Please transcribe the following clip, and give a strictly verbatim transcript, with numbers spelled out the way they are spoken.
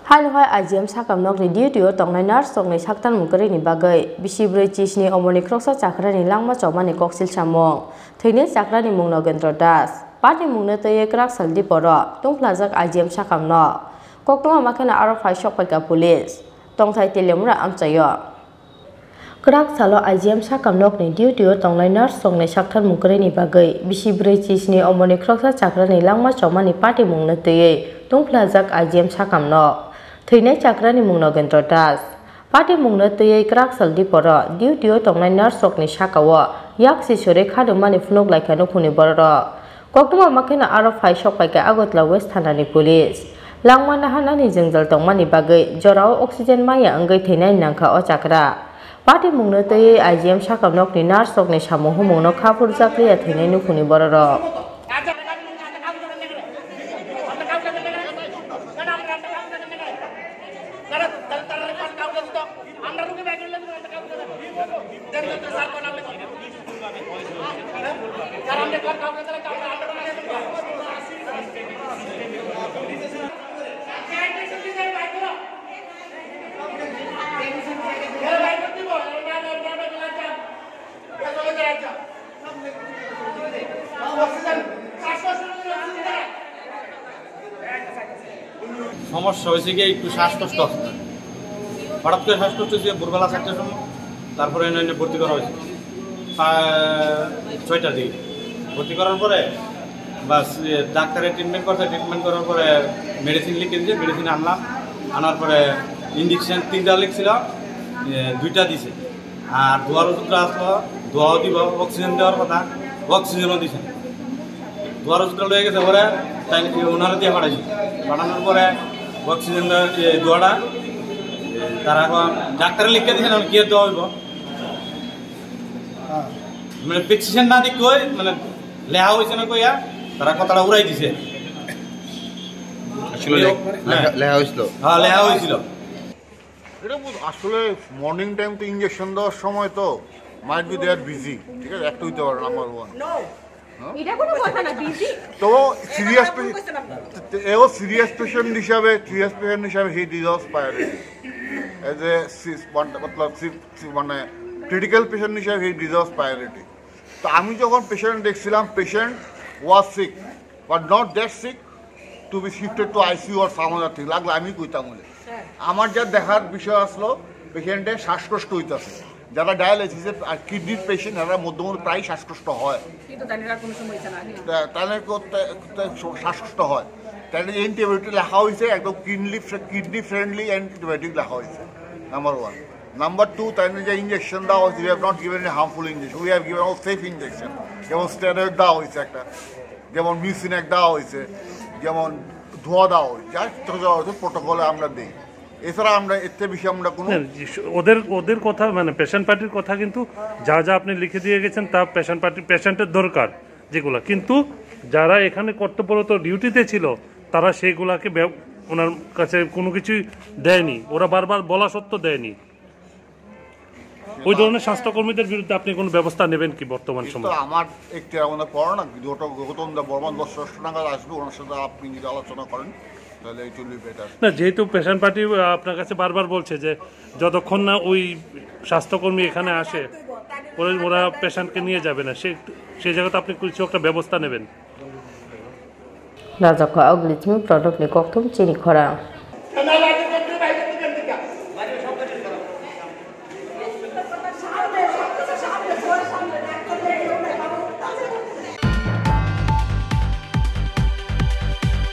Haino hai I G M sakam nokni duty o tongnai nurse rokni saktan mung kwrwini bagwi bisi bwrwi chisni omorni khoroksa chakrani langma chomani koksil samung. Thwinai chakrani mung Nogendra Das. Patni mungno twiwi kwrak sal diporo tungphlajak I G M sakam nok. Koktwma makheno aro phai sokphaikha police. Tongthai Teliamura amchaio. Kwrak salo I G M sakam nokni duty o tongnai nurse rokni sakthar mung kwrwini bagwi bisi bwrwi chisni omorni khoroksa chakrani langma chomani party mungno twiwi tungphlajak I G M sakam nok. Thwinai chakrani mung Nogendra Das. Party mungno twiwi kwrak sal diporo duty o tongnai nurse rokni sakao yak si suri khanumani phunuk laikha nukhungni bororok. Koktwma makheno aro phai sokphaikha Agartala West thanani police. Langma naharnani jwngjal tongmani bagwi jorao oxygen maya wngwi thwinai nangkha o chakra. Party mungno twiwi I G M sakam nokni nurse rokni samung humungno kha phurjakliya thwinai nukhungni bororok. সমস্যা হয়েছে কি, একটু শ্বাসকষ্ট হচ্ছে। হঠাৎ করে শ্বাসকষ্ট হয়েছে ভোরবেলা চারটার সময়, তারপরে এনে, এনে ভর্তি করা হয়েছে প্রায় ছয়টার দিকে। ভর্তি করার পরে বাস, এ, ডাক্তারে ট্রিটমেন্ট করছে, ট্রিটমেন্ট করার পরে মেডিসিন লিখে দিয়েছে, মেডিসিন আনলাম। আনার পরে ইঞ্জেকশন তিনটা লিখছিল, এ, দুইটা দিছে। আর দোয়ার ওষুধটা আসলো, দোয়াও দিব, অক্সিজেন দেওয়ার কথা, অক্সিজেনও দিছে। দোয়ার ওষুধটা লয়ে গেছে পরে, তাই ওনারা দিয়ে পাঠাইছে। পাঠানোর পরে অক্সিজেন দেওয়ার যে দোয়াটা, তারা এখন ডাক্তারে লিখে দিয়েছেন, এখন কি আর দেওয়া হইব? মানে প্রেসক্রিপশন না দিক কই, মানে লেখা হয়েছে না কইয়া, তারা কথাটা উড়াই দিছে। আসলে লেখা, হ্যাঁ। লেখা হয়েছিল। হ্যাঁ, লেখা হয়েছিল। এটা বুঝ-, আসলে মর্নিং টাইম তো ইঞ্জেকশন দেওয়ার সময় তো might be they are busy, ঠিক আছে, একটা হইতে পারে নাম্বার ওয়ান। No। হ্যাঁ? এটা কোনো কথা না, বিজি। তো সিরিয়াস এটা পে-, কোনো কথা না। তো এও সিরিয়াস পেশেন্ট হিসাবে, সিরিয়াস পেশেন্ট হিসাবে he deserves priority। As a সিস-, মানে, মতলব সিস-, সিস-, মানে ক্রিটিক্যাল পেশেন্ট হিসাবে he deserves priority। তো আমি যখন পেশেন্ট দেখছিলাম, patient was sick but not that sick to be shifted to I C U or some other thing, লাগলে আমি কইতাম বলে। আমার যা দেখার বিষয় আসলো, পেশেন্টের শ্বাসকষ্ট হইতাছে। যারা ডায়ালিসিসের আর কিডনির পেশেন্ট, এরা মধ্যমণি প্রায় শ্বাসকষ্ট হয়। কিন্তু জানি না কোনো সময় হয়েছে না, আমি তা-, তাহলে করতে, করতে শ্বাসকষ্ট হয়। তাহলে অ্যান্টিবায়োটিক লেখা হয়েছে, একদম কিডনি ফ্রে-, কিডনি ফ্রেন্ডলি অ্যান্টিবায়োটিক লেখা হয়েছে, নাম্বার ওয়ান। নাম্বার টু, তাই না যে ইঞ্জেকশন দেওয়া হয়েছে, we have not given any harmful injection, we have given all safe injection। যেমন স্টেরয়েড দেওয়া হয়েছে একটা, যেমন মিউসিনেক দেওয়া হয়েছে, যেমন ধোয়া দেওয়া হয়েছে, যা যথাযথ প্রোটোকলে আমরা দিই। এছাড়া আমরা এর থেকে বেশি আমরা কোনো না, ওদের, ওদের কথা, মানে, পেশেন্ট পার্টির কথা, কিন্তু যা যা আপনি লিখে দিয়ে গেছেন, তা পেশেন্ট পার্টি, পেশেন্টের দরকার যেগুলা, কিন্তু যারা এখানে কর্তব্যরত ডিউটিতে ছিল, তারা সেইগুলাকে ব্য-, ওনার কাছে কোনো কিছুই দেয়নি। ওরা বারবার বলা সত্ত্বেও দেয়নি। ওই ধরনের স্বাস্থ্যকর্মীদের বিরুদ্ধে আপনি কোনো ব্যবস্থা নেবেন কি বর্তমান কিন্তু সময়ে? আমার একটি আমাদের পড়ো না, গৌতম, গৌতম দা বর্মন দশ শ্রেষ্ঠ নাগাদ আসবে, ওনার সাথে আপনি যদি আলোচনা করেন, তাহলে it will be better। না, যেহেতু পেশেন্ট পার্টি, আহ, আপনার কাছে বারবার বলছে যে যতক্ষণ না ওই স্বাস্থ্যকর্মী এখানে আসে, ওরা, ওরা পেশেন্টকে নিয়ে যাবে না, সেই, সেই জায়গাতে আপনি কিছু একটা ব্যবস্থা নেবেন। Rajak kha Augli Chimi Product ni kokthum chini khorang.